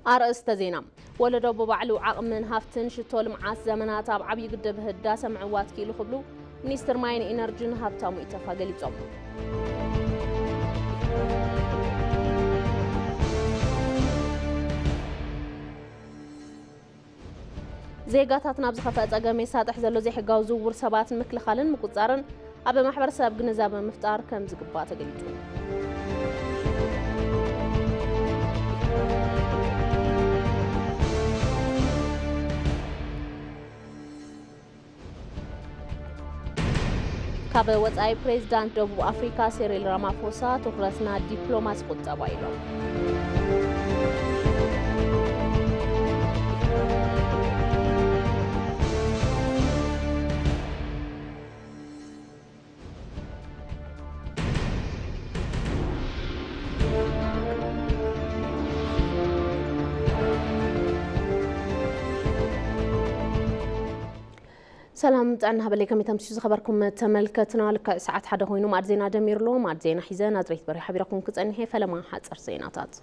ኣርእስተ ዜና። ወለዶ ብባዕሉ ዓቕምን ሃፍትን ሽቶ ልምዓት ዘመናት ኣብ ዓብዪ ግድብ ህዳሰ ምዕዋት ክኢሉ ክብሉ ሚኒስትር ማይን ኢነርጂን ሃብታሙ ኢተፋ ገሊጾም። ዜጋታት ናብ ዝኸፍአ ጸገም የሳጥሕ ዘሎ ዘይሕጋዊ ዝውውር ሰባት ንምክልኻልን ምቁጽጻርን ኣብ ማሕበረሰብ ግንዛበ ምፍጣር ከም ዝግባእ ተገሊጹ። ካብ ወጻኢ ፕሬዚዳንት ደቡብ ኣፍሪካ ሲሪል ራማፎሳ ትኹረትና ዲፕሎማሲ ቁጠባ ኢሎም። ሰላም ጥዕና ሃበለይ፣ ከመይ ተምስዩ ዝኸበርኩም ተመልከትና። ልክዕ ሰዓት ሓደ ኮይኑ ማዕድ ዜና ጀሚሩ ኣሎ። ማዕድ ዜና ሒዘ ናዝሬት በርሂ ሓቢረኩም ክጸንሕ እየ። ፈለማ ሓጸር ዜናታት።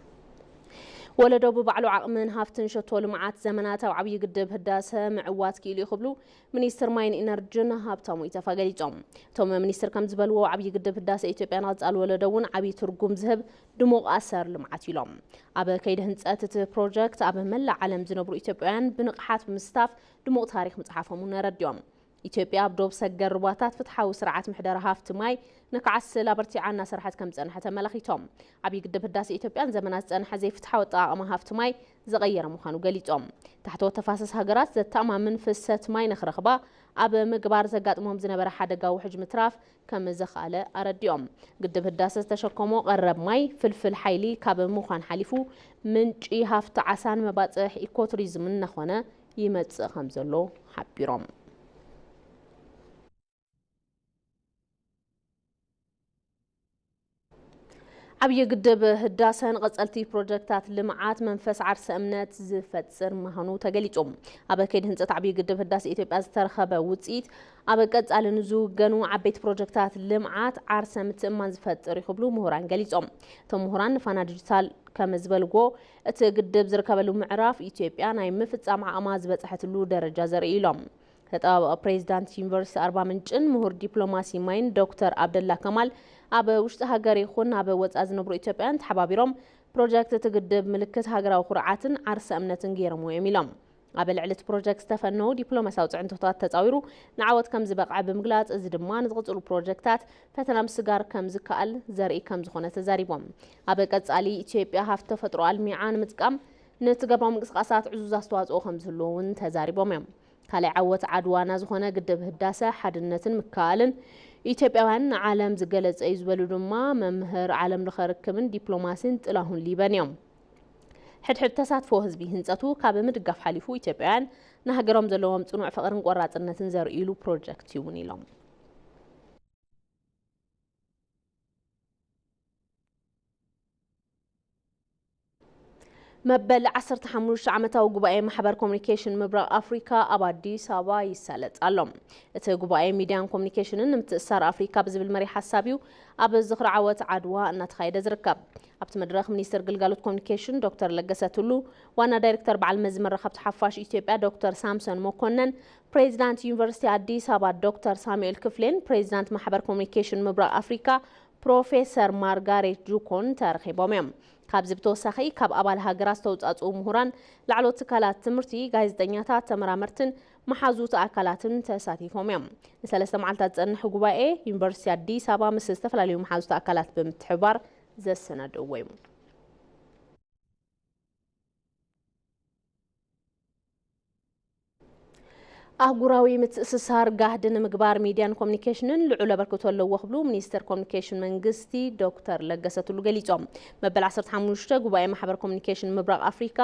ወለዶ ብባዕሉ ዓቕምን ሃፍትን ሸቶ ልምዓት ዘመናት ኣብ ዓብዪ ግድብ ህዳሰ ምዕዋት ክኢሉ እዩ ክብሉ ሚኒስትር ማይን ኢነርጂን ሃብታሙ ኢተፋ ገሊጾም። እቶም ሚኒስትር ከም ዝበልዎ፣ ዓብዪ ግድብ ህዳሰ ኢትዮጵያ ንቐጻሊ ወለዶ እውን ዓብዪ ትርጉም ዝህብ ድሙቕ ኣሰር ልምዓት ኢሎም። ኣብ ከይዲ ህንጸት እቲ ፕሮጀክት ኣብ መላእ ዓለም ዝነብሩ ኢትዮጵያውያን ብንቕሓት ብምስታፍ ድሙቕ ታሪኽ ምጽሓፎም እውን ኣረዲኦም። ኢትዮጵያ ኣብ ዶብ ሰገር ሩባታት ፍትሓዊ ስርዓት ምሕደራ ሃፍቲ ማይ ንክዓስል ኣበርቲዓ እናሰርሐት ከም ዝጸንሐት ኣመላኺቶም። ዓብዪ ግድብ ህዳሰ ኢትዮጵያ ንዘመናት ዝጸንሐ ዘይፍትሓዊ ኣጠቓቕማ ሃፍቲ ማይ ዝቐየረ ምዃኑ ገሊጾም። ታሕተዎት ተፋሰስ ሃገራት ዘተኣማምን ፍሰት ማይ ንክረኽባ ኣብ ምግባር ዘጋጥሞም ዝነበረ ሓደጋ ውሕጅ ምትራፍ ከም ዘኽኣለ ኣረዲኦም። ግድብ ህዳሰ ዝተሸከሞ ቀረብ ማይ ፍልፍል ሓይሊ ካብ ምዃን ሓሊፉ ምንጪ ሃፍቲ ዓሳን መባጽሕ ኢኮቱሪዝምን እናኾነ ይመጽእ ከም ዘሎ ሓቢሮም። ዓብዪ ግድብ ህዳሰ ንቐጸልቲ ፕሮጀክታት ልምዓት መንፈስ ዓርሰ እምነት ዝፈጥር ምዃኑ ተገሊጹ። ኣብ ከይዲ ህንጸት ዓብዪ ግድብ ህዳሰ ኢትዮጵያ ዝተረኸበ ውጽኢት ኣብ ቀጻሊ ንዝውገኑ ዓበይቲ ፕሮጀክታት ልምዓት ዓርሰ ምትእምማን ዝፈጥር እዩ ክብሉ ምሁራን ገሊጾም። እቶም ምሁራን ንፋና ዲጂታል ከም ዝበልዎ፣ እቲ ግድብ ዝርከበሉ ምዕራፍ ኢትዮጵያ ናይ ምፍጻም ዓቕማ ዝበጽሐትሉ ደረጃ ዘርኢ ኢሎም። ተጠባባቒ ፕሬዚዳንት ዩኒቨርሲቲ ኣርባ ምንጭን ምሁር ዲፕሎማሲ ማይን ዶክተር ኣብደላ ከማል፣ ኣብ ውሽጢ ሃገር ይኹን ኣብ ወጻኢ ዝነብሩ ኢትዮጵያውያን ተሓባቢሮም ፕሮጀክት እቲ ግድብ ምልክት ሃገራዊ ኩርዓትን ዓርሰ እምነትን ገይሮምዎ እዮም ኢሎም። ኣብ ልዕሊ እቲ ፕሮጀክት ዝተፈነዉ ዲፕሎማሲያዊ ጽዕንቶታት ተጻዊሩ ንዓወት ከም ዝበቕዐ ብምግላጽ፣ እዚ ድማ ንዝቕጽሉ ፕሮጀክታት ፈተና ምስጋር ከም ዝከኣል ዘርኢ ከም ዝኾነ ተዛሪቦም። ኣብ ቀጻሊ ኢትዮጵያ ሃፍቲ ተፈጥሮ ኣልሚዓ ንምጥቃም ንትገብሮም ምንቅስቃሳት ዕዙዝ ኣስተዋጽኦ ከም ዝህልዎ እውን ተዛሪቦም እዮም። ካልኣይ ዓወት ዓድዋና ዝኾነ ግድብ ህዳሰ ሓድነትን ምክእኣልን ኢትዮጵያውያን ንዓለም ዝገለጸ እዩ ዝበሉ ድማ መምህር ዓለም ለኸ ርክብን ዲፕሎማሲን ጥላሁን ሊበን እዮም። ሕድሕድ ተሳትፎ ህዝቢ ህንጸቱ ካብ ምድጋፍ ሓሊፉ ኢትዮጵያውያን ንሃገሮም ዘለዎም ጽኑዕ ፍቕርን ቆራጽነትን ዘርእይሉ ፕሮጀክት እዩ እውን ኢሎም። መበል ዓሰርተ ሓሙሽተ ዓመታዊ ጉባኤ ማሕበር ኮሙኒኬሽን ምብራቕ ኣፍሪካ ኣብ ኣዲስ ኣበባ ይሳለጥ ኣሎ። እቲ ጉባኤ ሚድያን ኮሙኒኬሽንን ንምትእስሳር ኣፍሪካ ብዝብል መሪሕ ሓሳብ እዩ ኣብ ዝኽሪ ዓወት ዓድዋ እናተኻየደ ዝርከብ። ኣብቲ መድረኽ ሚኒስትር ግልጋሎት ኮሙኒኬሽን ዶክተር ለገሰ ቱሉ፣ ዋና ዳይሬክተር በዓል መዚ መራኸብቲ ሓፋሽ ኢትዮጵያ ዶክተር ሳምሶን መኮነን፣ ፕሬዚዳንት ዩኒቨርሲቲ ኣዲስ ኣበባ ዶክተር ሳሙኤል ክፍሌን ፕሬዚዳንት ማሕበር ኮሙኒኬሽን ምብራቕ ኣፍሪካ ፕሮፌሰር ማርጋሬት ጁኮን ተረኺቦም እዮም። ካብዚ ብተወሳኺ ካብ ኣባል ሃገራት ዝተውፃፅኡ ምሁራን፣ ላዕለዎት ትካላት ትምህርቲ፣ ጋዜጠኛታት፣ ተመራመርትን መሓዙት ኣካላትን ተሳቲፎም እዮም። ንሰለስተ መዓልታት ዝፀንሕ ጉባኤ ዩኒቨርሲቲ ኣዲስ ኣበባ ምስ ዝተፈላለዩ መሓዙት ኣካላት ብምትሕብባር ዘሰናደእዎ እዩ። ኣህጉራዊ ምትእስሳር ጋህዲ ንምግባር ሚድያን ኮሙኒኬሽንን ልዑል ኣበርክቶ ኣለዎ ክብሉ ሚኒስትር ኮሙኒኬሽን መንግስቲ ዶክተር ለገሰ ቱሉ ገሊጾም። መበል ዓሰርተ ሓሙሽተ ጉባኤ ማሕበር ኮሙኒኬሽን ምብራቕ ኣፍሪካ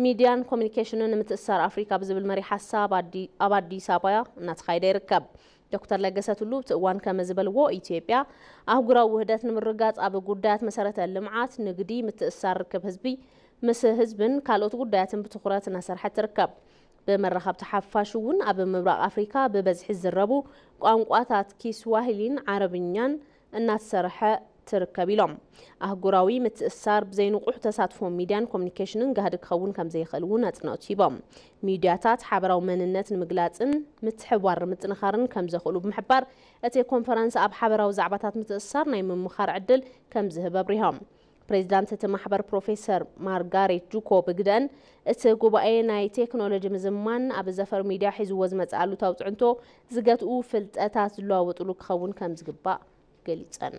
ሚድያን ኮሙኒኬሽንን ንምትእስሳር ኣፍሪካ ብዝብል መሪ ሓሳብ ኣዲ-፣ ኣብ ኣዲስ ኣበባ እናተኻየደ ይርከብ። ዶክተር ለገሰ ቱሉ ኣብቲ እዋን ከም ዝበልዎ፣ ኢትዮጵያ ኣህጉራዊ ውህደት ንምርጋጽ ኣብ ጉዳያት መሰረተ ልምዓት፣ ንግዲ፣ ምትእስሳር ርክብ ህዝቢ ምስ ህዝብን ካልኦት ጉዳያትን ብትኹረት እናሰርሐት ትርከብ። ብመራኸብቲ ሓፋሽ እውን ኣብ ምብራቕ ኣፍሪካ ብበዝሒ ዝዝረቡ ቋንቋታት ኪስዋሂሊን ዓረብኛን እናተሰርሐ ትርከብ ኢሎም። ኣህጉራዊ ምትእስሳር ብዘይንቑሕ ተሳትፎ ሚድያን ኮሚኒኬሽንን ጋህዲ ክኸውን ከም ዘይኽእል እውን ኣጽንኦት ሂቦም። ሚድያታት ሓበራዊ መንነት ንምግላጽን ምትሕብባር ንምጥንኻርን ከም ዘኽእሉ ብምሕባር፣ እቲ ኮንፈረንስ ኣብ ሓበራዊ ዛዕባታት ምትእስሳር ናይ ምምኻር ዕድል ከም ዝህብ ኣብሪሆም። ፕሬዚዳንት እቲ ማሕበር ፕሮፌሰር ማርጋሬት ጁኮ ብግደን፣ እቲ ጉባኤ ናይ ቴክኖሎጂ ምዝማን ኣብ ዘፈር ሚድያ ሒዝዎ ዝመጽእ ኣሉታዊ ጽዕንቶ ዝገትኡ ፍልጠታት ዝለዋወጥሉ ክኸውን ከም ዝግባእ ገሊጸን።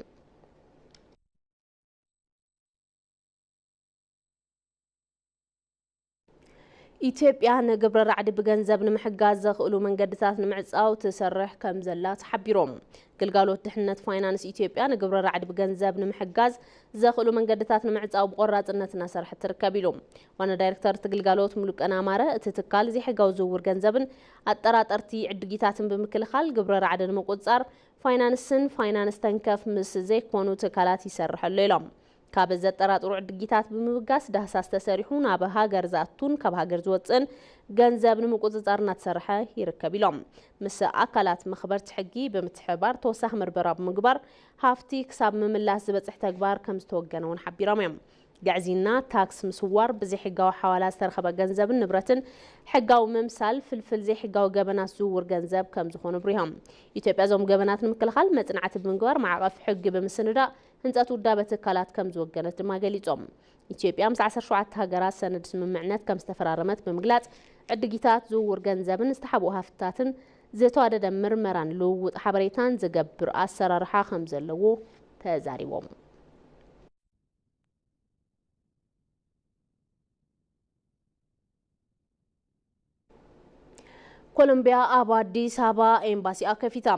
ኢትዮጵያ ንግብረ ራዕዲ ብገንዘብ ንምሕጋዝ ዘኽእሉ መንገድታት ንምዕጻው ትሰርሕ ከም ዘላ ተሓቢሮም። ግልጋሎት ድሕነት ፋይናንስ ኢትዮጵያ ንግብረ ራዕዲ ብገንዘብ ንምሕጋዝ ዘኽእሉ መንገድታት ንምዕጻው ብቆራጽነት እናሰርሐት ትርከብ ኢሉ ዋና ዳይሬክተር እቲ ግልጋሎት ሙሉቀን ኣማረ። እቲ ትካል ዘይሕጋዊ ዝውውር ገንዘብን ኣጠራጠርቲ ዕድጊታትን ብምክልኻል ግብረ ራዕዲ ንምቁጽጻር ፋይናንስን ፋይናንስ ተንከፍ ምስ ዘይኮኑ ትካላት ይሰርሕ ኣሎ ኢሎም። ካብ ዘጠራጥሩ ዕድጊታት ብምብጋስ ዳህሳስ ተሰሪሑ ናብ ሃገር ዝኣቱን ካብ ሃገር ዝወፅእን ገንዘብ ንምቁፅፃር እናተሰርሐ ይርከብ ኢሎም። ምስ ኣካላት መኽበርቲ ሕጊ ብምትሕብባር ተወሳኺ ምርመራ ብምግባር ሃፍቲ ክሳብ ምምላስ ዝበፅሕ ተግባር ከም ዝተወገነ እውን ሓቢሮም እዮም። ግዕዝይና፣ ታክስ ምስዋር፣ ብዘይሕጋዊ ሓዋላ ዝተረኸበ ገንዘብን ንብረትን ሕጋዊ ምምሳል፣ ፍልፍል ዘይሕጋዊ ገበናት ዝውውር ገንዘብ ከም ዝኾኑ ኣብሪሆም። ኢትዮጵያ እዞም ገበናት ንምክልኻል መፅናዕቲ ብምግባር ማዕቐፍ ሕጊ ብምስንዳእ ህንፀት ውዳበ ትካላት ከም ዝወገነት ድማ ገሊፆም። ኢትዮጵያ ምስ ዓሰርተ ሸውዓተ ሃገራት ሰነድ ስምምዕነት ከም ዝተፈራረመት ብምግላፅ፣ ዕድጊታት ዝውውር ገንዘብን ዝተሓብኡ ሃፍትታትን ዝተዋደደ ምርመራን ልውውጥ ሓበሬታን ዝገብር ኣሰራርሓ ከም ዘለዎ ተዛሪቦም። ኮሎምቢያ ኣብ ኣዲስ ኣበባ ኤምባሲኣ ከፊታ።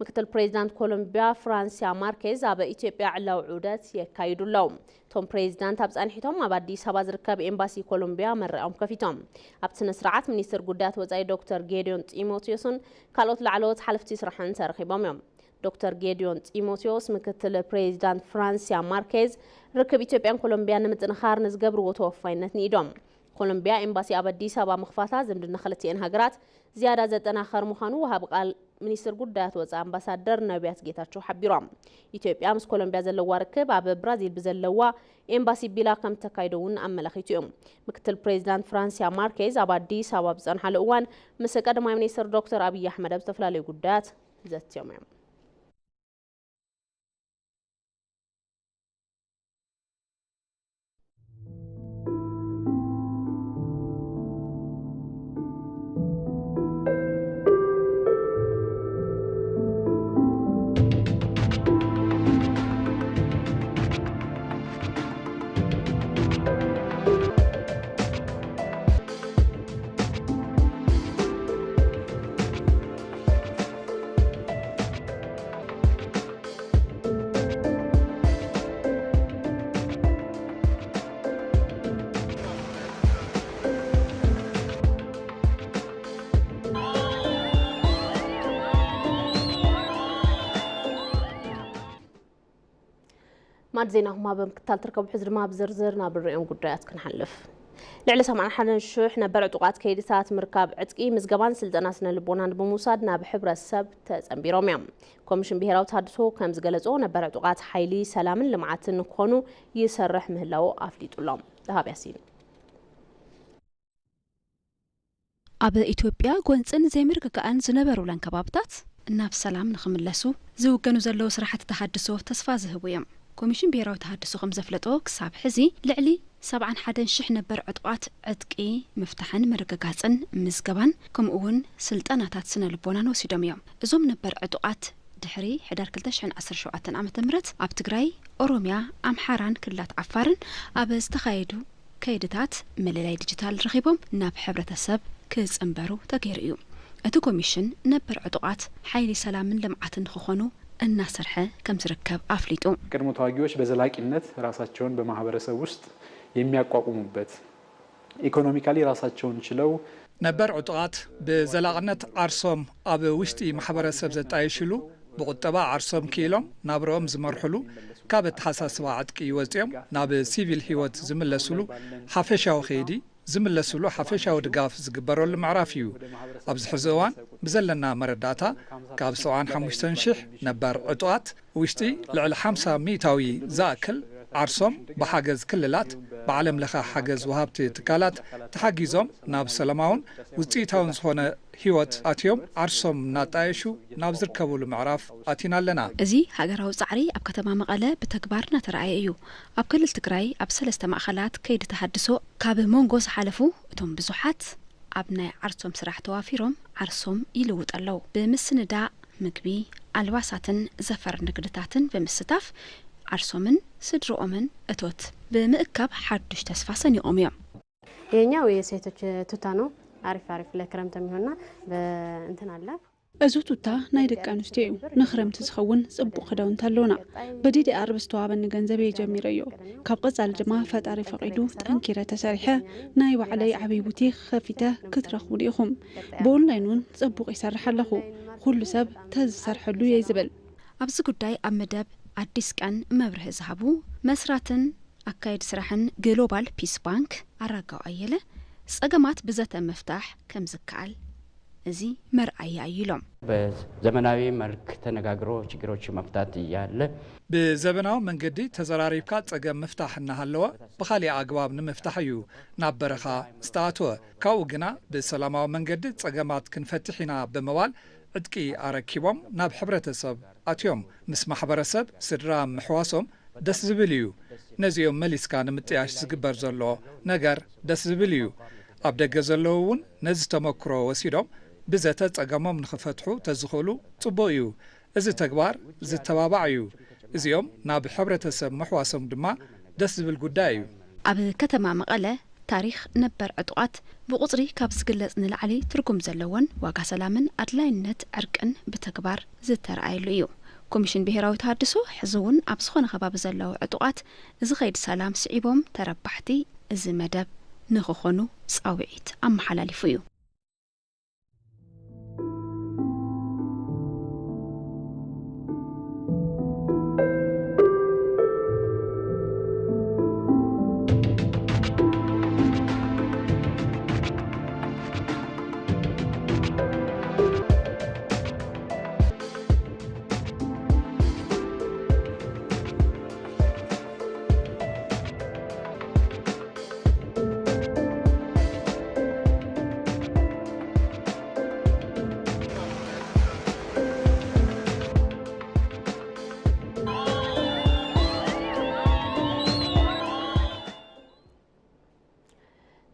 ምክትል ፕሬዚዳንት ኮሎምቢያ ፍራንሲያ ማርኬዝ ኣብ ኢትዮጵያ ዕላዊ ዑደት የካይዱ ኣለዉ። እቶም ፕሬዚዳንት ኣብ ጻንሒቶም ኣብ ኣዲስ ኣበባ ዝርከብ ኤምባሲ ኮሎምቢያ መረኦም ከፊቶም። ኣብቲ ስነ ስርዓት ሚኒስትር ጉዳያት ወጻኢ ዶክተር ጌዲዮን ጢሞቴዎስን ካልኦት ላዕለዎት ሓለፍቲ ስራሕን ተረኺቦም እዮም። ዶክተር ጌዲዮን ጢሞቴዎስ ምክትል ፕሬዚዳንት ፍራንሲያ ማርኬዝ ርክብ ኢትዮጵያን ኮሎምቢያን ንምጥንኻር ንዝገብርዎ ተወፋይነት ንኢዶም። ኮሎምቢያ ኤምባሲ ኣብ ኣዲስ ኣበባ ምኽፋታ ዝምድና ክልቲኤን ሃገራት ዝያዳ ዘጠናኸር ምዃኑ ወሃቢ ቃል ሚኒስትር ጉዳያት ወጻኢ ኣምባሳደር ነቢያት ጌታቸው ሓቢሮም። ኢትዮጵያ ምስ ኮሎምቢያ ዘለዋ ርክብ ኣብ ብራዚል ብዘለዋ ኤምባሲ ቢላ ከም ተካይዶ እውን ኣመላኺቱ እዩ። ምክትል ፕሬዚዳንት ፍራንሲያ ማርኬዝ ኣብ ኣዲስ ኣበባ ብጸንሓሉ እዋን ምስ ቀዳማይ ሚኒስትር ዶክተር ኣብይ ኣሕመድ ኣብ ዝተፈላለዩ ጉዳያት ዘትዮም እዮም። ማዕድ ዜናኹም ኣብ ምክትታል ትርከቡ። ሕዚ ድማ ብዝርዝር ናብ ንሪኦም ጉዳያት ክንሓልፍ። ልዕሊ ሰማንያን ሓደን ሽሕ ነበር ዕጡቓት ከይድታት ምርካብ ዕጥቂ፣ ምዝገባን ስልጠና ስነ ልቦናን ብምውሳድ ናብ ሕብረተሰብ ተጸንቢሮም እዮም። ኮሚሽን ብሄራዊ ተሃድሶ ከም ዝገለጾ፣ ነበር ዕጡቓት ሓይሊ ሰላምን ልምዓትን ንክኾኑ ይሰርሕ ምህላዉ ኣፍሊጡ ኣሎ። ደሃብ ያሲን። ኣብ ኢትዮጵያ ጎንጽን ዘይምርግጋእን ዝነበሩለን ከባብታት ናብ ሰላም ንኽምለሱ ዝውገኑ ዘለዉ ስራሕቲ ተሃድሶ ተስፋ ዝህቡ እዮም። ኮሚሽን ብሄራዊ ተሃድሶ ከም ዘፍለጦ፣ ክሳብ ሕዚ ልዕሊ ሰብዓን ሓደን ሽሕ ነበር ዕጡቓት ዕጥቂ ምፍታሕን ምርግጋጽን ምዝገባን፣ ከምኡ እውን ስልጠናታት ስነ ልቦናን ወሲዶም እዮም። እዞም ነበር ዕጡቓት ድሕሪ ሕዳር ክልተ ሽሕን ዓሰርተ ሸውዓተን ዓመተ ምህረት ኣብ ትግራይ፣ ኦሮምያ፣ ኣምሓራን ክልላት ዓፋርን ኣብ ዝተኻየዱ ከይድታት ምልላይ ዲጂታል ረኺቦም ናብ ሕብረተሰብ ክጽንበሩ ተገይሩ እዩ። እቲ ኮሚሽን ነበር ዕጡቓት ሓይሊ ሰላምን ልምዓትን ንኽኾኑ እናሰርሐ ከም ዝርከብ ኣፍሊጡ። የቀድሞ ተዋጊዎች በዘላቂነት ራሳቸውን በማህበረሰብ ውስጥ የሚያቋቁሙበት፣ ኢኮኖሚካሊ ራሳቸውን ችለው ነበር ዕጡቓት ብዘላቕነት ዓርሶም ኣብ ውሽጢ ማሕበረሰብ ዘጣየሽሉ፣ ብቁጠባ ዓርሶም ክኢሎም ናብርኦም ዝመርሕሉ፣ ካብ ኣተሓሳስባ ዕጥቂ ወፂኦም ናብ ሲቪል ህይወት ዝምለስሉ ሓፈሻዊ ከይዲ ዝምለስሉ ሓፈሻዊ ድጋፍ ዝግበረሉ ምዕራፍ እዩ። ኣብዚ ሕዚ እዋን ብዘለና መረዳእታ ካብ ሰብዓን ሓሙሽተን ሽሕ ነባር ዕጡቓት ውሽጢ ልዕሊ ሓምሳ ሚእታዊ ዝኣክል ዓርሶም ብሓገዝ ክልላት፣ ብዓለም ለኸ ሓገዝ ወሃብቲ ትካላት ተሓጊዞም ናብ ሰላማውን ውፅኢታውን ዝኾነ ህይወት ኣትዮም ዓርሶም እናጣየሹ ናብ ዝርከብሉ ምዕራፍ ኣቲና ኣለና። እዚ ሃገራዊ ጻዕሪ ኣብ ከተማ መቐለ ብተግባር እናተራእየ እዩ። ኣብ ክልል ትግራይ ኣብ ሰለስተ ማእኸላት ከይዲ ተሃድሶ ካብ መንጎ ዝሓለፉ እቶም ብዙሓት ኣብ ናይ ዓርሶም ስራሕ ተዋፊሮም ዓርሶም ይልውጡ ኣለዉ። ብምስንዳእ ምግቢ፣ ኣልባሳትን ዘፈር ንግድታትን ብምስታፍ ዓርሶምን ስድርኦምን እቶት ብምእካብ ሓዱሽ ተስፋ ሰኒቖም እዮም። የኛው የሴቶች ቱታ ነው። አሪፍ አሪፍ ለክረምት የሚሆንና በእንትን አለ። እዚ ቱታ ናይ ደቂ ኣንስትዮ እዩ። ንክረምቲ ዝኸውን ጽቡቕ ክዳውንቲ ኣሎና። ብዲዲኣር ብዝተዋበኒ ገንዘብ እየ ጀሚረዮ። ካብ ቀጻሊ ድማ ፈጣሪ ፈቒዱ ጠንኪረ ተሰሪሐ ናይ ባዕለይ ዓብዪ ቡቲክ ከፊተ ክትረኽቡኒ ኢኹም። ብኦንላይን እውን ጽቡቕ ይሰርሕ ኣለኹ። ኩሉ ሰብ ተዝሰርሐሉ እየ ዝብል። ኣብዚ ጉዳይ ኣብ መደብ ኣዲስ ቀን መብርሂ ዝሃቡ መስራትን ኣካየዲ ስራሕን ግሎባል ፒስ ባንክ ኣራጋው ኣየለ፣ ጸገማት ብዘተ ምፍታሕ ከምዝከኣል እዚ መርኣያ እዩ ኢሎም። በዘመናዊ መልክ ተነጋግሮ ችግሮች መፍታት እያለ ብዘበናዊ መንገዲ ተዘራሪብካ ጸገም ምፍታሕ እናሃለወ ብኻሊእ ኣግባብ ንምፍታሕ እዩ ናብ በረኻ ዝተኣትወ። ካብኡ ግና ብሰላማዊ መንገዲ ጸገማት ክንፈትሕ ኢና ብምባል ዕጥቂ ኣረኪቦም ናብ ሕብረተሰብ ኣትዮም። ምስ ማሕበረሰብ ስድራ ምሕዋሶም ደስ ዝብል እዩ። ነዚኦም መሊስካ ንምጥያሽ ዝግበር ዘሎ ነገር ደስ ዝብል እዩ። ኣብ ደገ ዘለዉ እውን ነዚ ተመክሮ ወሲዶም ብዘተ ጸገሞም ንኽፈትሑ ተዝኽእሉ ጽቡቕ እዩ። እዚ ተግባር ዝተባባዕ እዩ። እዚኦም ናብ ሕብረተሰብ ምሕዋሶም ድማ ደስ ዝብል ጉዳይ እዩ። ኣብ ከተማ መቐለ ታሪኽ ነበር ዕጡቓት ብቑጽሪ ካብ ዝግለጽ ንላዕሊ ትርጉም ዘለዎን ዋጋ ሰላምን ኣድላይነት ዕርቅን ብተግባር ዝተረኣየሉ እዩ። ኮሚሽን ብሄራዊ ተሃድሶ ሕዚ እውን ኣብ ዝኾነ ከባቢ ዘለዉ ዕጡቓት እዚ ኸይዲ ሰላም ስዒቦም ተረባሕቲ እዚ መደብ ንኽኾኑ ጻውዒት ኣመሓላሊፉ እዩ።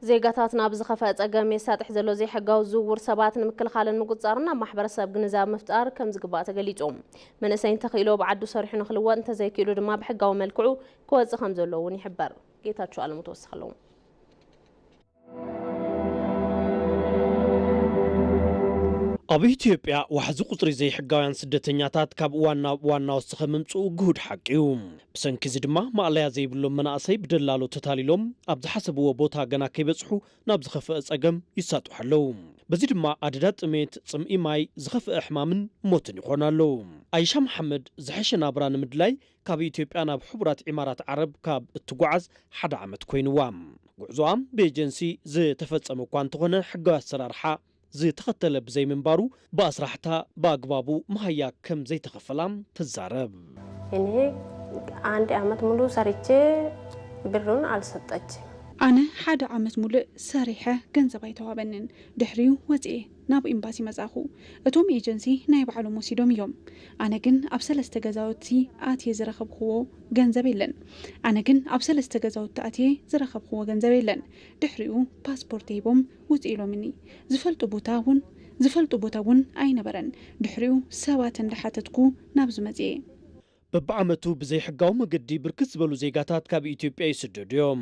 ዜጋታት ናብ ዝኸፍአ ጸገም የሳጥሕ ዘሎ ዘይሕጋዊ ዝውውር ሰባት ንምክልኻልን ምቁጽጻርን ኣብ ማሕበረሰብ ግንዛበ ምፍጣር ከምዝግባእ ተገሊጹ። መንእሰይ እንተኽኢሉ ኣብ ዓዱ ሰሪሑ ንኽልወጥ፣ እንተዘይክኢሉ ድማ ብሕጋዊ መልክዑ ክወጽእ ከምዘለዎ እውን ይሕበር። ጌታቸው ኣለሙ ተወሰኸ ኣለዎ። ኣብ ኢትዮጵያ ዋሕዚ ቁጽሪ ዘይሕጋውያን ስደተኛታት ካብ እዋን ናብ እዋን እናወሰኸ ምምጽኡ ግሁድ ሓቂ እዩ። ብሰንኪ እዚ ድማ ማእለያ ዘይብሎም መናእሰይ ብደላሎ ተታሊሎም ኣብ ዝሓሰብዎ ቦታ ገና ከይበጽሑ ናብ ዝኸፍአ ጸገም ይሳጥሑ ኣለዉ። በዚ ድማ ኣደዳ ጥሜት፣ ጽምኢ ማይ፣ ዝኸፍአ ሕማምን ሞትን ይኾኑ ኣለዉ። ኣይሻ መሓመድ ዝሐሸ ናብራ ንምድላይ ካብ ኢትዮጵያ ናብ ሕቡራት ዒማራት ዓረብ ካብ እትጓዓዝ ሓደ ዓመት ኮይንዋ። ጉዕዞኣ ብኤጀንሲ ዝተፈጸመ እኳ እንተኾነ ሕጋዊ ኣሰራርሓ ዝተኸተለ ብዘይምንባሩ ብኣስራሕታ ብኣግባቡ መሃያ ከም ዘይተኸፈላ ትዛረብ። እኔ አንድ አመት ሙሉ ሰርቼ ብሩን አልሰጠችም። ኣነ ሓደ ዓመት ሙሉእ ሰሪሐ ገንዘብ ኣይተዋበንን። ድሕሪኡ ወፅኤ ናብ ኤምባሲ መፃኹ። እቶም ኤጀንሲ ናይ ባዕሎም ወሲዶም እዮም። ኣነ ግን ኣብ ሰለስተ ገዛውቲ ኣትየ ዝረኸብክዎ ገንዘብ የለን። ኣነ ግን ኣብ ሰለስተ ገዛውቲ ኣትየ ዝረኸብክዎ ገንዘብ የለን። ድሕሪኡ ፓስፖርት ሂቦም ውፅእ ኢሎምኒ። ዝፈልጡ ቦታ እውን ዝፈልጡ ቦታ እውን ኣይነበረን። ድሕሪኡ ሰባት እንዳሓተትኩ ናብዚ መፅየ። በብዓመቱ ብዘይሕጋዊ መገዲ ብርክት ዝበሉ ዜጋታት ካብ ኢትዮጵያ ይስደዱ እዮም።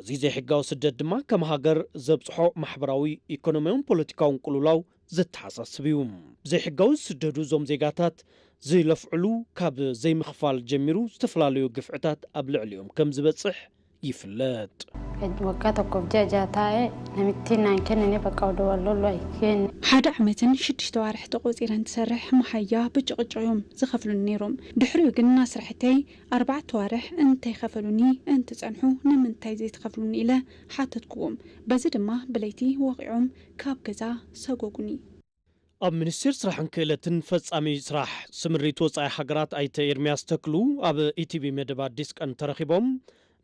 እዚ ዘይሕጋዊ ስደት ድማ ከም ሃገር ዘብፅሖ ማሕበራዊ፣ ኢኮኖሚያውን ፖለቲካውን ቅልውላው ዘተሓሳስብ እዩ። ብዘይሕጋዊ ዝስደዱ እዞም ዜጋታት ዝለፍዕሉ ካብ ዘይምኽፋል ጀሚሩ ዝተፈላለዩ ግፍዕታት ኣብ ልዕሊኦም ከም ዝበፅሕ ይፍለጥ። Waggaa tokkoof ji'a ja'a taa'e namittiin naan kennine bakka odoo wal lollu ay kenne. ሓደ ዓመትን ሽዱሽተ ዋርሕ ተቖፂረን ትሰርሕ መሃያ ብጭቕጭቕ እዮም ዝኸፍሉኒ ነይሮም። ድሕሪኡ ግን ናስራሕተይ ኣርባዕተ ዋርሕ እንተይኸፈሉኒ እንትፀንሑ ንምንታይ ዘይትኸፍሉኒ ኢለ ሓተትኩዎም። በዚ ድማ ብለይቲ ወቒዖም ካብ ገዛ ሰጎጉኒ። ኣብ ሚኒስቴር ስራሕን ክእለትን ፈጻሚ ስራሕ ስምሪት ወጻኢ ሃገራት ኣይተ ኤርሚያስ ተክሉ ኣብ ኢቲቪ መደብ ኣዲስ ቀን ተረኺቦም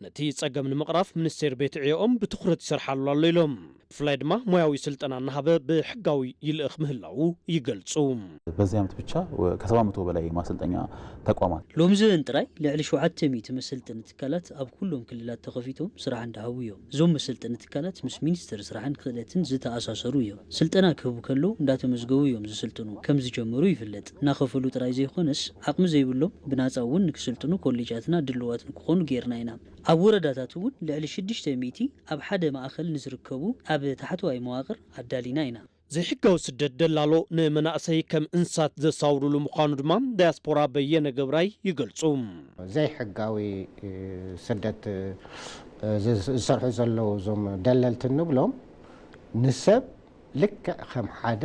ነቲ ጸገም ንምቕራፍ ሚኒስቴር ቤት ዕዮኦም ብትኹረት ይሰርሓሉ ኣሎ ኢሎም። ብፍላይ ድማ ሞያዊ ስልጠና እናሃበ ብሕጋዊ ይልእኽ ምህላዉ ይገልጹ። በዚህ ዓመት ብቻ ከሰባ በመቶ በላይ የማሰልጠኛ ተቋማት ሎምዘበን ጥራይ ልዕሊ ሸውዓተ ሚእቲ መሰልጠኒ ትካላት ኣብ ኩሎም ክልላት ተኸፊቶም ስራሕ እንዳሃቡ እዮም። እዞም መሰልጠኒ ትካላት ምስ ሚኒስቴር ስራሕን ክእለትን ዝተኣሳሰሩ እዮም። ስልጠና ክህቡ ከለዉ እንዳተመዝገቡ እዮም ዝስልጥኑ። ከም ዝጀመሩ ይፍለጥ። እናኸፈሉ ጥራይ ዘይኮነስ ዓቕሚ ዘይብሎም ብናፃ እውን ንክስልጥኑ ኮሌጃትና ድልዋት ንክኾኑ ገይርና ኢና። ኣብ ወረዳታት እውን ልዕሊ ሽዱሽተ ሚእቲ ኣብ ሓደ ማእኸል ንዝርከቡ ኣብ ታሕተዋይ መዋቕር ኣዳሊና ኢና። ዘይሕጋዊ ስደት ደላሎ ንመናእሰይ ከም እንስሳት ዘሳውሩሉ ምዃኑ ድማ ዳያስፖራ በየነ ገብራይ ይገልጹ። ዘይሕጋዊ ስደት ዝሰርሑ ዘለዉ እዞም ደለልቲ እንብሎም ንሰብ ልክዕ ከም ሓደ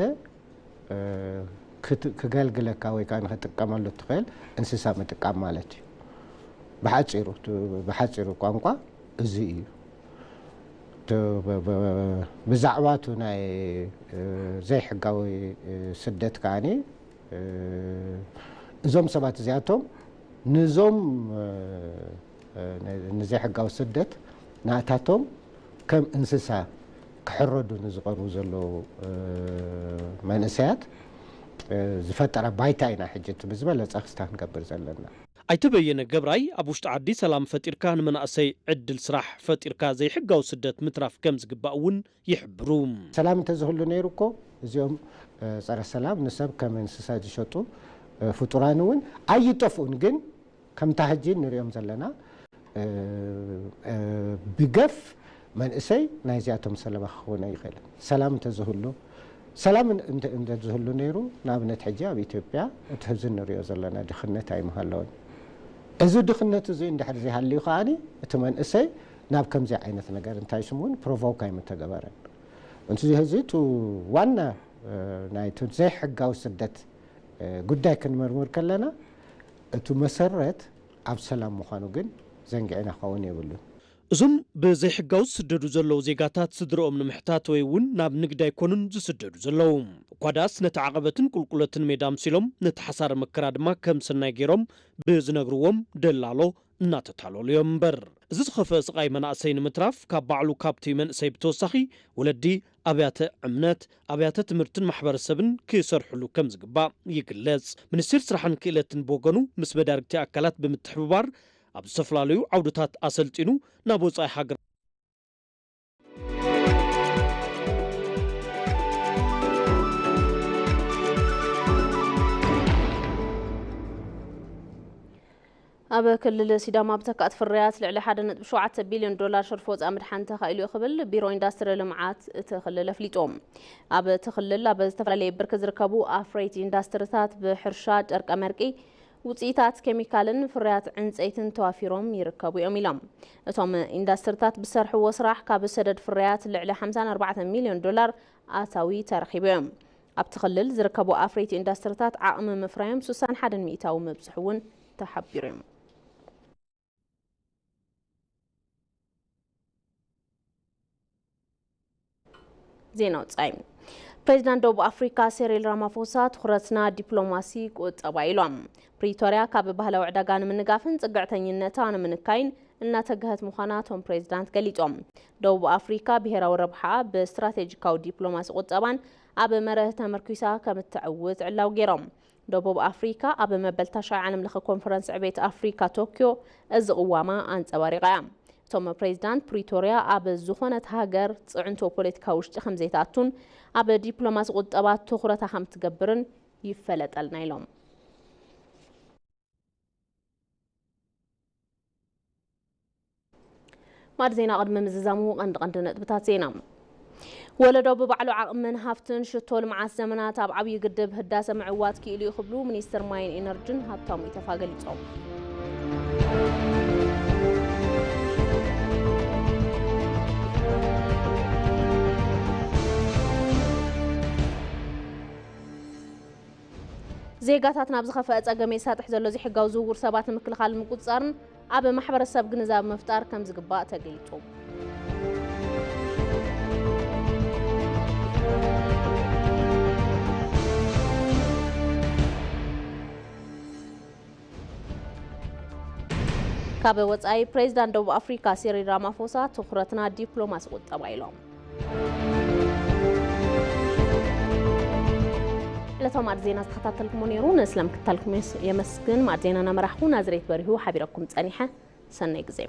ክገልግለካ ወይ ከዓ ንክጥቀመሉ እትኽእል እንስሳ ምጥቃም ማለት እዩ። ብሓፂሩ ብሓፂሩ ቋንቋ እዚ እዩ። ብዛዕባ እቲ ናይ ዘይሕጋዊ ስደት ከዓኒ እዞም ሰባት እዚኣቶም ንዞም ንዘይሕጋዊ ስደት ናእታቶም ከም እንስሳ ክሕረዱ ንዝቐርቡ ዘለዉ መንእሰያት ዝፈጠረ ባይታ ኢና ሕጂ እቲ ብዝበለፀ ክስታ ክንገብር ዘለና። ኣይተ በየነ ገብራይ ኣብ ውሽጢ ዓዲ ሰላም ፈጢርካ ንመናእሰይ ዕድል ስራሕ ፈጢርካ ዘይሕጋዊ ስደት ምትራፍ ከም ዝግባእ እውን ይሕብሩ። ሰላም እንተዝህሉ ነይሩ እኮ እዚኦም ፀረ ሰላም ንሰብ ከም እንስሳ ዝሸጡ ፍጡራን እውን ኣይጠፍኡን። ግን ከምታ ሕጂ ንሪኦም ዘለና ብገፍ መንእሰይ ናይዚኣቶም ሰለባ ክኸውን ኣይኽእልን። ሰላም እንተዝህሉ ሰላም እንተዝህሉ ነይሩ ንኣብነት ሕጂ ኣብ ኢትዮጵያ እቲ ሕዚ ንሪኦ ዘለና ድኽነት ኣይምሃለውን። እዚ ድኽነት እዚ እንድሕር ዘይሃልዩ ከዓኒ እቲ መንእሰይ ናብ ከምዚ ዓይነት ነገር እንታይ ሽም እውን ፕሮቮክ ኣይምተገበረን። እንዚ ሕዚ እቲ ዋና ናይቲ ዘይሕጋዊ ስደት ጉዳይ ክንምርምር ከለና እቲ መሰረት ኣብ ሰላም ምዃኑ ግን ዘንጊዕና ክኸውን የብሉን። እዞም ብዘይሕጋዊ ዝስደዱ ዘለዉ ዜጋታት ስድርኦም ንምሕታት ወይ እውን ናብ ንግዲ ኣይኮኑን ዝስደዱ ዘለዉ። እኳ ደኣስ ነቲ ዓቐበትን ቁልቁለትን ሜዳ ኣምሲሎም ነቲ ሓሳረ መከራ ድማ ከም ሰናይ ገይሮም ብዝነግርዎም ደላሎ እናተታለሉ እዮም እምበር። እዚ ዝኸፍአ ስቓይ መናእሰይ ንምትራፍ ካብ ባዕሉ ካብቲ መንእሰይ ብተወሳኺ ወለዲ ኣብያተ እምነት፣ ኣብያተ ትምህርትን ማሕበረሰብን ክሰርሕሉ ከም ዝግባእ ይግለጽ። ሚኒስቴር ስራሕን ክእለትን ብወገኑ ምስ መዳርግቲ ኣካላት ብምትሕብባር ኣብ ዝተፈላለዩ ዓውድታት ኣሰልጢኑ ናብ ወጻኢ ሃገር ኣብ ክልል ሲዳማ ብተካእቲ ፍርያት ልዕሊ ሓደ ነጥቢ ሸውዓተ ቢልዮን ዶላር ሸርፊ ወፃኢ ምድሓን ተኻኢሉ እዩ ክብል ቢሮ ኢንዳስትሪ ልምዓት እቲ ክልል ኣፍሊጡ። ኣብ እቲ ክልል ኣብ ዝተፈላለየ ብርኪ ዝርከቡ ኣፍረይቲ ኢንዳስትሪታት ብሕርሻ፣ ጨርቀ መርቂ፣ ውፅኢታት ኬሚካልን ፍርያት ዕንፀይትን ተዋፊሮም ይርከቡ እዮም ኢሎም። እቶም ኢንዳስትሪታት ብዝሰርሕዎ ስራሕ ካብ ሰደድ ፍርያት ልዕሊ ሓምሳን ኣርባዕተን ሚልዮን ዶላር ኣታዊ ተረኺቡ እዮም። ኣብቲ ክልል ዝርከቡ ኣፍረይቲ ኢንዳስትሪታት ዓቕሚ ምፍራዮም ስሳን ሓደን ሚእታዊ ምብፅሑ እውን ተሓቢሩ እዩ። ዜና ወጻኢ። ፕሬዚዳንት ደቡብ ኣፍሪካ ሴሪል ራማፎሳ ትኹረትና ዲፕሎማሲ ቁጠባ ኢሎም። ፕሪቶርያ ካብ ባህላዊ ዕዳጋ ንምንጋፍን ጽግዕተኝነታ ንምንካይን እናተገሀት ምዃና እቶም ፕሬዚዳንት ገሊጾም። ደቡብ ኣፍሪካ ብሄራዊ ረብሓኣ ብስትራቴጂካዊ ዲፕሎማሲ ቁጠባን ኣብ መርህ ተመርኲሳ ከም እተዕውት ዕላዊ ገይሮም። ደቡብ ኣፍሪካ ኣብ መበል ታሽዓይ ዓለም ለኸ ኮንፈረንስ ዕቤት ኣፍሪካ ቶክዮ እዚ ቅዋማ ኣንጸባሪቓ እያ። እቶም ፕሬዚዳንት ፕሪቶርያ ኣብ ዝኾነት ሃገር ፅዕንቶ ፖለቲካ ውሽጢ ከምዘይትኣቱን ኣብ ዲፕሎማሲ ቁጠባ ትኹረታ ከምትገብርን ይፈለጠልና ኢሎም። ማዕድ ዜና ቅድሚ ምዝዛሙ ቀንዲ ቀንዲ ነጥብታት ዜና። ወለዶ ብባዕሉ ዓቕምን ሃፍትን ሽቶ ልምዓት ዘመናት ኣብ ዓብዪ ግድብ ህዳሰ ምዕዋት ክኢሉ እዩ ክብሉ ሚኒስትር ማይን ኢነርጅን ሃብታሙ ኢተፋ ገሊጾም። ዜጋታት ናብ ዝኸፍአ ጸገም የሳጥሕ ዘሎ ዘይሕጋዊ ዝውውር ሰባት ንምክልኻልን ምቁጽጻርን ኣብ ማሕበረሰብ ግንዛብ ምፍጣር ከም ዝግባእ ተገሊጹ። ካብ ወጻኢ ፕሬዚዳንት ደቡብ ኣፍሪካ ሲሪል ራማፎሳ ትኹረትና ዲፕሎማሲ ቁጠባ ኢሎም። ዕለታዊ ማዕድ ዜና ዝተኸታተልኩሞ ነይሩ። ንስለ ምክትታልኩም የስ-፣ የመስግን። ማዕድ ዜና እናመራሕኩ ናዝሬት በሪሁ ሓቢረኩም ጸኒሐ። ሰናይ ግዜ።